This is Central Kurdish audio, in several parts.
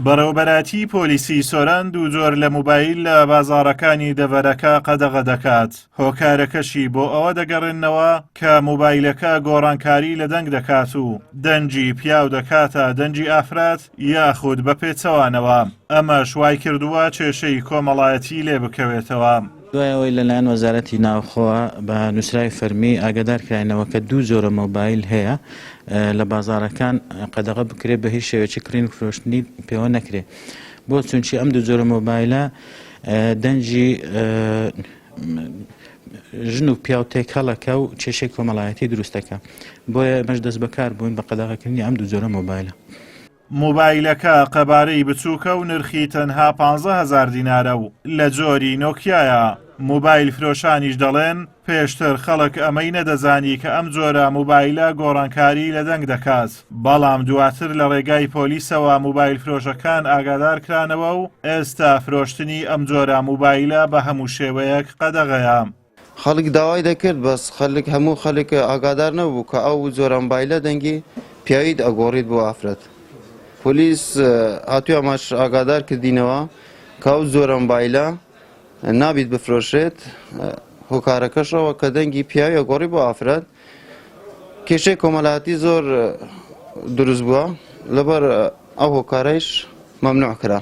بەڕێوەبەرایەتیی پۆلیسی سۆران دوو جۆر لە موبایل لە بازاڕەکانی دەڤەرەکە قەدەغە دەکات، هۆکارەکەشی بۆ ئەوە دەگەڕێننەوە کە موبایلەکە گۆڕانکاری لە دەنگ دەکات و دەنگی پیاو دەکاتە دەنگی ئافرەت یاخود بە پێچەوانەوە، ئەمەش وایکردووە کێشەی کۆمەڵایەتی لێبکەوێتەوە. دوای ئەوەی لەلایەن وەزارەتی ناوخۆوە بە نووسراوی فەرمی ئاگادار کراینەوە کە دوو جۆرە مۆبایل هەیە لە بازاڕەکان قەدەغە بکرێت بە هیچ شێوەیەکی کڕین و فرۆشتنی پێوە نەکرێت بۆ چونکی ئەم دوو جۆرە مۆبایلە دەنگی ژن و پیاو تێکەڵەکە و کێشەی کۆمەڵایەتی دروستەکە بۆیە ئێمەش دەست بەکار بووین بە قەدەغەکردنی ئەم دوو جۆرە مۆبایلە. مۆبایلەکە قەبارەی بچووکە و نرخی تەنها 15 هەزار دینارە و لە جۆری نۆکیایە، مۆبایل فرۆشانیش دەڵێن، پێشتر خەڵک ئەمەی نەدەزانی کە ئەم جۆرە مۆبایلە گۆڕانکاری لە دەنگ دەکات، بەڵام دواتر لە ڕێگای پۆلیسەوە مۆبایل فرۆشەکان ئاگادارکرانەوە و ئێستا فرۆشتنی ئەم جۆرە مۆبایلە بە هەموو شێوەیەک قەدەغەیە. خەڵک داوای دەکرد بەس خەلک هەموو خەلک ئاگادار نەبوو کە ئەو جۆرە مبایلە دەنگی پیاویت ئەگۆڕیت بۆ ئافرەت پۆلیس هاتووی ئەمەش ئاگادار کردینەوە کە ئەو جۆرە مبایلە نابیت بفرۆشێت هۆکارەکەشەوە کە دەنگی پیاوی ئەگۆڕی بۆ ئافرەت کێشەی کۆمەلاتی زۆر دروست بووە لەبەر ئەو هۆکارەیش مەمنوع کرا.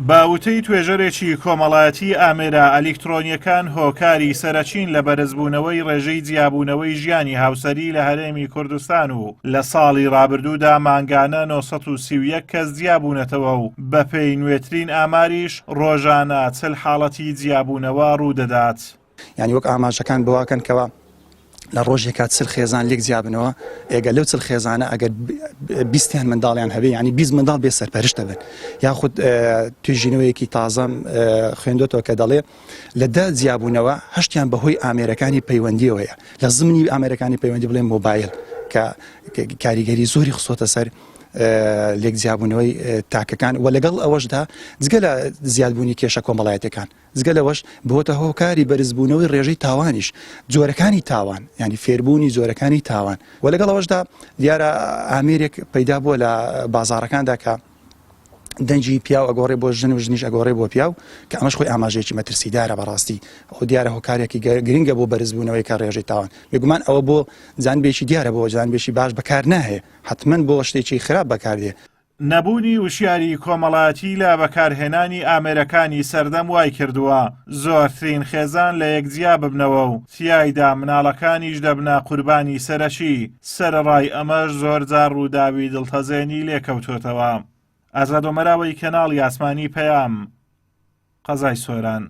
بە وتەی توێژەرێکی کۆمەڵایەتی ئامێرە ئەلیکترۆنییەکان هۆکاری سەرەکین لە بەرزبوونەوەی ڕێژەی جیابوونەوەی ژیانی هاوسەری لە هەرێمی کوردستان و لە ساڵی ڕابردوودا مانگانە 931 کەس جیابوونەتەوە و بەپێی نوێترین ئاماریش ڕۆژانە 40 حاڵەتی جیابوونەوە ڕوودەدات. یانی وەک ئاماژەکان بۆواکەن کەوا لە ڕۆژێکا چل خێزان لێک جیابنەوە ئێگە لەو چل خێزانە ئەگەر بیستیان منداڵیان هەبێ ینی 20 منداڵ بێ سەرپەرشت دەبن یاخود توێژینەوەیەکی تازەم خوێندۆتەوە کە دەڵێ لە دە جیابوونەوە هەشتیان بەهۆی ئامێرەکانی پەیوەندیەوەیە لە زمنی ئامێرەکانی پەیوەندی بڵێن مۆبایل کە کاریگەری زۆری خستۆتە سەر لێک جیابوونەوەی تاکەکان و لەگەڵ ئەوەشدا جگە لە زیادبوونی کێشە کۆمەڵایەتەکان جگە لەوەش بۆتە هۆکاری بەرزبوونەوەی ڕێژەی تاوانیش، جۆرەکانی تاوان، یانی فێربوونی جۆرەکانی تاوان و لەگەڵ ئەوەشدا دیارە ئامێرێک پەیدا بووە لە بازاڕەکاندا کە دەنگی پیاو ئەگۆڕێ بۆ ژن و ژنیش ئەگۆڕێ بۆ پیاو کە ئەمەش خۆی ئاماژەیەکی مەترسیدارە بەڕاستی ئەو دیارە هۆکارێکی گرنگە بۆ بەرزبوونەوەی کە ڕێژەی تاوان بێگومان ئەوە بۆ جانبێکی دیارە بۆ جانبێکی باش بەکار ناهێ حتمما بۆ شتێکی خراپ بەکاردێ. نەبوونی وشیاری کۆمەڵایەتی لە بەکارهێنانی ئامێرەکانی سەردەم وایکردووە زۆرترین خێزان لە یەک جیا ببنەوە و تیایدا مناڵەکانیش دەبنە قوربانی سەرەکی، سەرەڕای ئەمەش زۆرجار ڕووداوی دڵتەزێنی لێکەوتۆتەوە. ئازاد ئۆمەراوەی کەناڵی ئاسمانی پەیام، قەزای سۆران.